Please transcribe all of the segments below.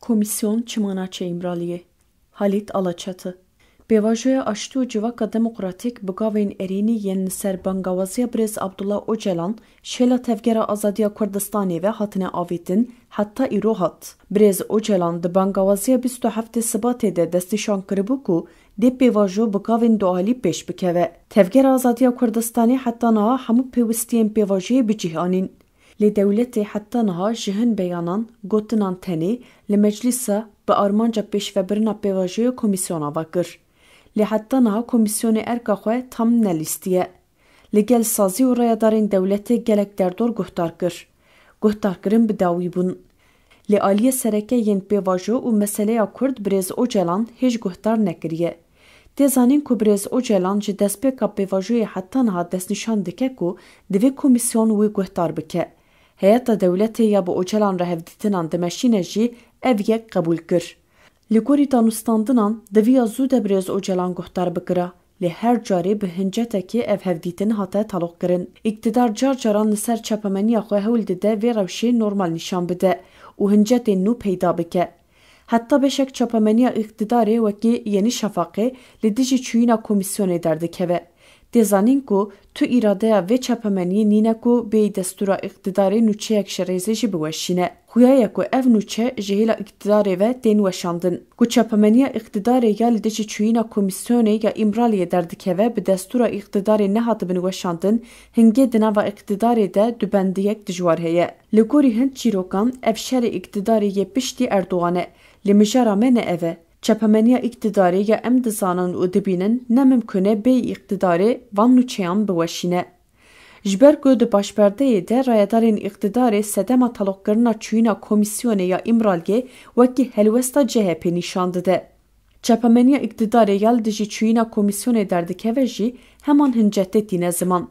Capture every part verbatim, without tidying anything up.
Komîsyon çima naçe Îmraliyê? Halît Alaçatı. Pêvajoya Aştî û Civaka Demokratîk bi gavên erênî yên li ser bangawaziya birêz Abdullah Ocalan şêla Tevgera Azadiya Kurdistanê ve hatine avêtin, heta îro hat. Birêz Ocalan di bangawaziya bîst û heftê Sibatê de destnîşan kiribû ku dê pêvajo bi gavên dualî pêş bikeve. Tevgera Azadiya Kurdistanê heta niha hemû pêwistiyên pêvajoyê bi cih anîn. Lê dewletê heta niha ji hin beyanan, gotinan tenê li meclîsa bi armanca pêşvebirina pêvajoyê komîsyona ve kir. Lê heta niha komîsyonê erka xwe tam nelîstiye. Li gel sazî û rayedarên dewletê gelek derdor guhdar kir. Guhdarkirin bi dawî bûn. Lê aliyê sereke yên pêvajo û meseleya Kurd birêz Ocalan hêj guhdar nekiriye. Tê zanîn ku birêz Ocalan ji destpêka pêvajoyê heta niha destnîşan dike ku divê komîsyon wî guhdar bike. Heyeta dewletê ya bi Ocalan re hevdîtinan dimeşîne jî ev yek qebûl kir. Li gorî danûstandinan, diviya zû de birêz Ocalan guhdar bikira. Lê her carê bi hincetekê ev hevdîtin hate taloqkirin. Îktidar car caran li ser çapemeniya xwe hewl dide vê rewşê normal nîşan bide û hincetên nû peyda bike. Heta beşek çapemeniya îqtidarê wekî Yenî Şafaqê li dijî çûyîna komîsyonê derdikeve. Tê zanîn ku tu îradeya vê çapemeniyê nîne ku bêyî destûra îqtidarê nûçeyek ji rêzê jî biweşîne. Xuya ye ku ev nûçe ji hêla îqtidarê ve tên weşandin. Ku çapemeniya îqtidarê ya li dijî çûyîna komîsyonê ya Îmraliyê derdikeve bi destûra îqtidarê nehatibin weşandin, hingê di nava îqtidarê de dubendiyek dijwar heye. Li gorî hin çîrokan ev şerê îqtidarê yê piştî Erdogan e. Lê mijara me ne ev e. Çapemeniya îqtidarê ya em dizanin û dibînin ne mimkun e bêyî îqtidarê van nûçeyan biweşîne. Ji ber ku di paşperdeyê de rayedarên îqtidarê sedema taloqkirina çûyîna komîsyonê ya Îmraliyê wekî helwesta C H P nîşan dide. Çapemeniya îqtidarê ya li dijî çûyîna komîsyonê derdikeve jî heman hincetê tîne ziman.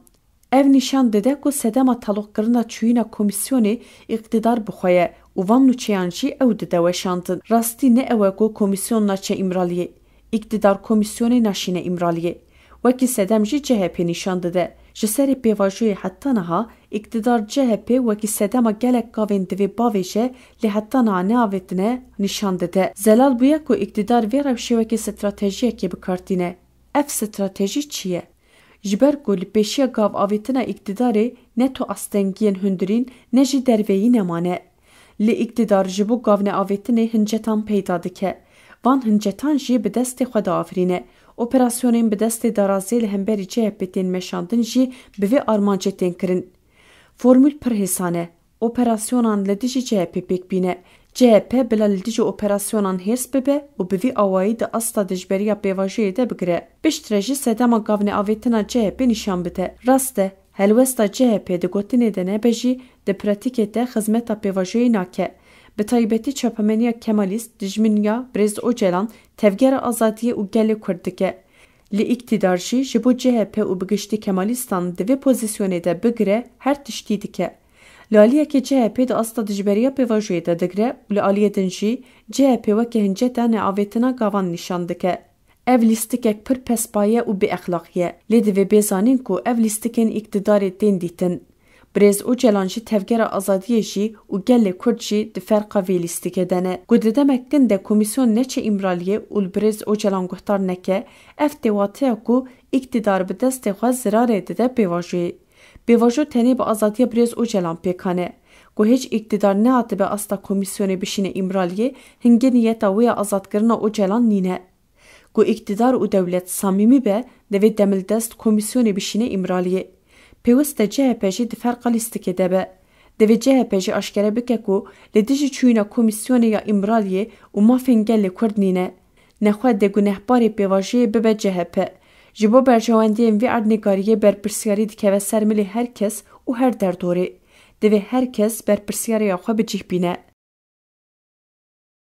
Ev nîşan dide ku sedema taloqkirina çûyîna komîsyonê îqtidar bi xwe ye û van nûçeyan jî ew dide weşandin. Rastî ne ew e ku komîsyon naçe Îmraliyê. Îktidar komîsyonê naşîne Îmraliyê. Wekî sedem jî C H P nîşan dide. Ji serê pêvajoyê heta niha îktidar C H P wekî sedema gelek gavên divê bavêje, lê heta niha neavêtine nîşan dide. Zelal bûye ku îktidar vê rewşê wekî stratejiyekê bi kar tîne. Ev stratejî çi ye? Ji ber ku li pêşiya gavavêtina îktidarê ne tu astengiyên hundirîn ne jî derveyî nemane. Lê îktidar ji bo gavneavêtinê hincetan peyda dike. Van hincetan jî bi destê xwe diafirîne. Operasyonên bi destê darazê li hemberî C H P tên meşandin jî bi vê armancê tên kirin. Formûl pir hêsan e. Operasyonan li dijî C H P pêk bîne. C H P bila li dijî operasyonan hêrs bibe û bi vî awayî di asta dijberiya pêvajoyê de bigire. Piştre jî sedema gavneavêtina C H P nîşan bide. Rast e, helwesta C H P di gotinê de nebe jî di pratîkê de xizmeta pêvajoyê nake. Bi taybetî çapemeniya Kemalîst dijminiya birêz Ocalan, Tevgera Azadiyê û gelê Kurd dike. Li îktidar jî ji bo C H P û bi giştî Kemalîstan di vê pozîsyonê de bigire her tiştî dike. Li aliyekê C H P di asta dijberiya pêvajoyê de digire û li aliyê din jî C H P weke hinceta neavêtina gavan nîşan dike. Ev lîstikek pir pespaye û bêexlaqî ye. Lê divê bê zanîn ku ev lîstikên îktidarê tên dîtin. Birêz Ocalan jî Tevgera Azadiyê jî û gelê Kurd jî di ferqa vê lîstikê de ne. Ku di demek kin de komîsyon neçe Îmraliyê û li birêz Ocalan guhdar neke, ev tê wateya ku îktidar bi destê xwe zirarê dide pêvajoyê. Pêvajo tenê bi azadiya birêz Ocalan pêkan e. Ku hêj îktidar nehatibe asta komîsyonê bişîne Îmraliyê, hingê niyeta wê ya azadkirina Ocalan nîne. Ku îktidar û dewlet samîmî be, divê demildest komîsyonê bişîne Îmraliyê. Pêwist e C H P jî di ferqa lîstikê de be. Divê C H P jî aşkere bike ku li dijî çûyîna komîsyonê ya Îmraliyê û mafên gelê Kurd nîne. Nexwe dê gunehbarê pêvajoyê bibe C H P. Ji bo berjewendiyên vê erdnîgariyê berpirsiyarî dikeve ser milê her kes û her derdorê. Divê her kes berpirsiyariya xwe bi cih bîne.